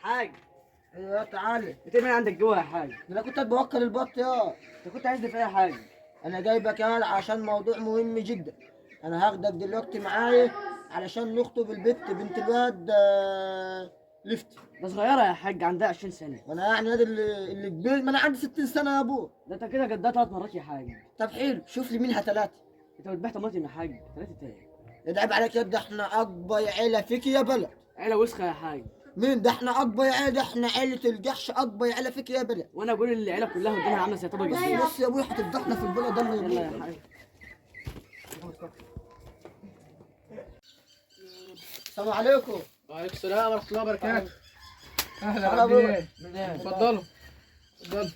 حاج. ايوه تعالى. بتعمل عندك جوه يا حاج؟ ده انا كنت بوكل البط يا. انت كنت عايزني في ايه يا حاج؟ انا جايبك يا عشان موضوع مهم جدا. انا هاخدك دلوقتي معايا علشان نخطب البت بنت الواد لفتي. ده صغيرة يا حاج، عندها 20 سنة. وانا يعني الواد اللي كبير، ما انا عندي 60 سنة يا ابو. ده انت كده جدها 3 مرات يا حاج. طب حلو، شوف لي منها 3. انت بتبيع طماطم يا حاج؟ 3 ايه؟ ده عيب عليك يا، ده احنا اكبر عيله فيك يا بلد. عيله وسخة يا حاج. مين ده؟ احنا اكبر عيله، ده احنا عيله الجحش، اكبر عيله فيك يا بلد. وانا اقول العيلة كلها قدامها عامله زي طبق الزيت. بص يا ابوي هتفضحنا في البلد. يلا يا حاج. السلام عليكم. وعليكم السلام ورحمة الله وبركاته. أهلا هلا عبد أبوي. اتفضلوا اتفضلوا.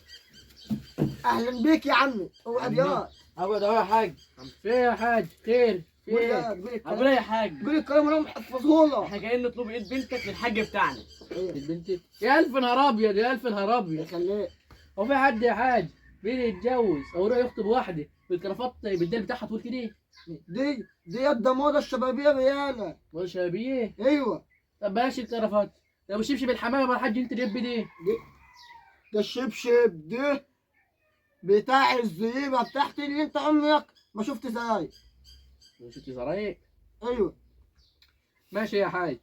اهلا بيك يا عمي. اقعد يا. اقعد اهو يا حاج. في إيه يا حاج؟ خير في قول إيه؟ يا، قول الكلام. اقول ايه يا حاج؟ قول الكلام وانا محفظهولك. احنا جايين نطلب ايد بنتك للحاج بتاعنا. البنت يا ألف نهار أبيض، يا ألف نهار أبيض. يخليك. هو في حد يا حاج بيجي يتجوز أو يروح يخطب واحدة بالكرافات بالديل بتاعها طول كده؟ دي يد موضة الشبابية ريالة. ولا شبابية؟ ايوه. طب بلاش الكرافات، طب الشبشب الحمامة يا الحاج انت جيب دي؟ ده الشبشب ده بتاع الزريبة بتاعتي اللي انت عمرك ما شفت زي. ما شفت زرايق؟ ايوه. ماشي يا حاج.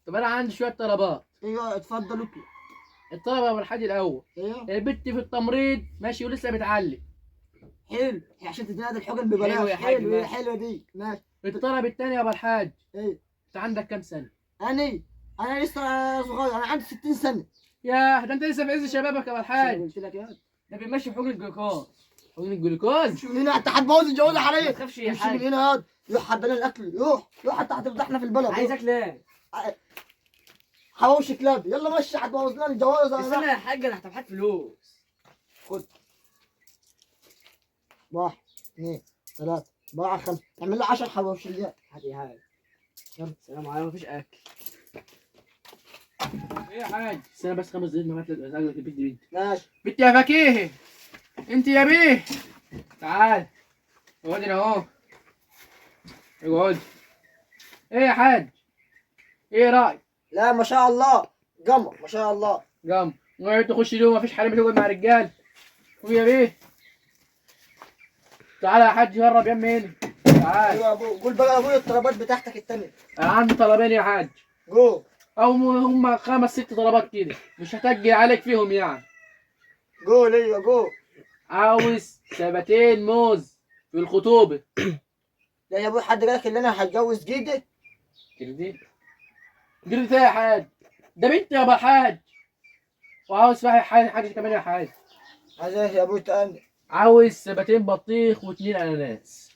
طب انا عندي شوية طلبات. ايوه اتفضل اطلب. الطلبة يا ابو الحاج الأول. ايوه. البت في التمريض ماشي ولسه بتعلم. حلو عشان تدينا الحقن ببلاش. حلو يا حاج، حلو ماشي. حلوة دي ماشي. الطلب الثاني يا ابو الحاج. ايه؟ انت عندك كام سنة؟ انا لسه صغير، انا عندي 60 سنة. يا ده انت لسه في عز شبابك يا ابو الحاج. قلت لك يا ده بيمشي بحجر الجلوكوز. حقن الجلوكوز. مش من هنا، انت هتبوظ الجوازه ما عليا. تخافش يا مش من حاج. هنا ياض. روح حضرنا الاكل، روح روح حتى هتفضحنا في البلد. عايز اكل ايه؟ حواوشي كلاب. يلا مشي هتبوظ لنا الجوازه. استنى يا حاج، انا هحتاج فلوس. خد 1 2 3 4 5، اعمل له 10 حواوشيات. هات يا حاج. يلا سلام عليكم. مفيش اكل. ايه يا حاج؟ استنى بس 5 دقايق ما هات لك البنت دي. ماشي. بنت يا فكيه، انت يا بيه، تعال اقعد هنا اهو، اقعد. ايه يا حاج؟ ايه رايك؟ لا ما شاء الله قمر، ما شاء الله. قام وقعد تخش جوه، مفيش حريم تقعد مع رجال. قوم يا بيه، تعال يا حاج جرب يا امي هنا. تعال. ايوه يا ابو، قول بقى يا ابوي الطلبات بتاعتك التانية. انا عندي طلبين يا حاج. جو. او هم 5 6 طلبات كده، مش هتجي عليك فيهم يعني. قول. ايوه جو. عاوز 2 موز في الخطوبة. لا يا ابوي، حد قالك ان انا هتجوز جدي؟ جدي؟ جدي ايه يا حاج؟ ده بنت يا ابو الحاج. وعاوز حاجة كمان يا حاج. عايز ايه يا ابوي تاني؟ عاوز 2 بطيخ و2 اناناس.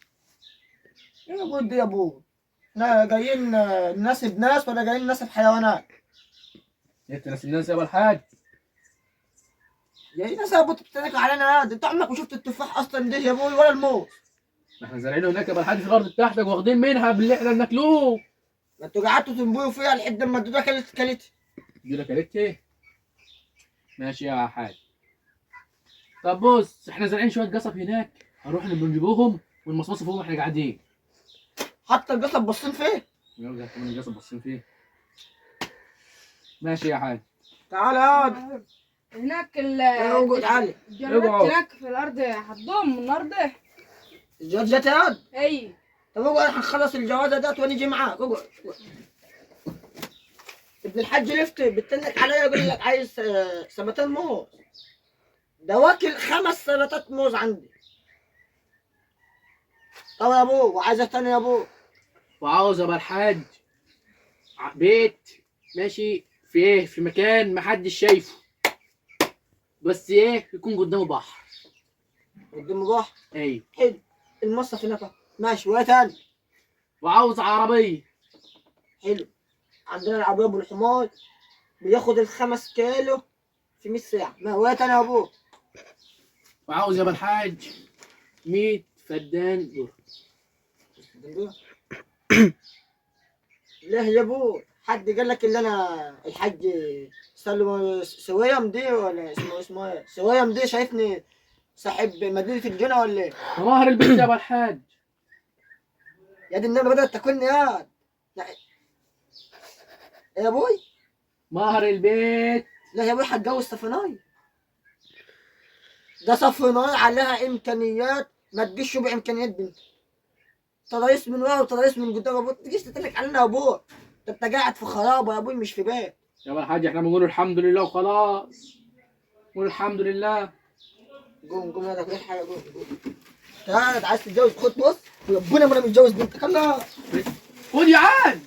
ايه يا ابوي دي يا ابوي؟ احنا جايين نناسب ناس ولا جايين نناسب حيوانات؟ انت ناس الناس يا ابو الحاج. يا ناس يا ابوي بتتنك علينا. انت عمرك ما شفت التفاح اصلا ده يا ابوي ولا الموز. ما احنا زارعينه هناك يا ابو الحاج في الارض بتاعتك، واخدين منها باللي احنا بناكلوه. ما انتوا قعدتوا تنبويوا فيها لحد ما الدودة كلت. الدودة كلت ايه؟ ماشي يا حاج. طب بص، احنا زارعين شوية قصب هناك، هنروح نجيبوهم ونمصمصوا فيهم واحنا قاعدين. حتى القصب باصين فيه؟ يلا كمان القصب باصين فيه. ماشي يا حاج. تعال اقعد. هناك اقعد تعالى. الجرادات اقعد. هناك في الارض هتضم النهارده. الجواز جت ياض؟ اي. طب اقعد هنخلص الجوازه ديت ونيجي معاك. اقعد. ابن الحاج لفت بتنك عليا يقول لك عايز 2 موز. ده واكل 5 سلطات موز عندي. طب يا ابوه، وعايز تاني يا ابوه. وعاوز ابو الحاج بيت ماشي في ايه؟ في مكان محدش شايفه، بس ايه؟ يكون قدامه بحر. قدامه بحر؟ ايوه. حلو، المصيف هناك ماشي. وايه تاني؟ وعاوز عربية. حلو، عندنا العربية ابو الحمار بياخد ال5 كيلو في 100 ساعة. ما هو ايه تاني يا ابوه؟ وعاوز يا ابو الحاج 100 فدان ذرة. ليه يا ابوه؟ حد قال لك ان انا الحاج سلم سويم دي ولا اسمه ايه؟ سويم دي شايفني صاحب مدينة الجنة ولا ايه؟ مهر البيت يا ابو الحاج. يا دي النبي بدأت تاكلني يا. لا. يا ابوي؟ مهر البيت. لا يا ابوي هتجوز صفناي. ده صفناي عليها امكانيات ما تجيش ربع امكانيات بنت. تضايس من ورا وتضايس من قدام يا ابوي، ما تجيش تتلك علينا يا ابوي. ده انت قاعد في خرابه يا ابوي مش في بيت. يابا الحاج احنا بنقول الحمد لله وخلاص. قول الحمد لله. قوم قوم يا ده حاجة، قوم قوم. تعال عايز تتجوز خد بص، ربنا ما انا متجوز بنتك. الله خد يا عاج.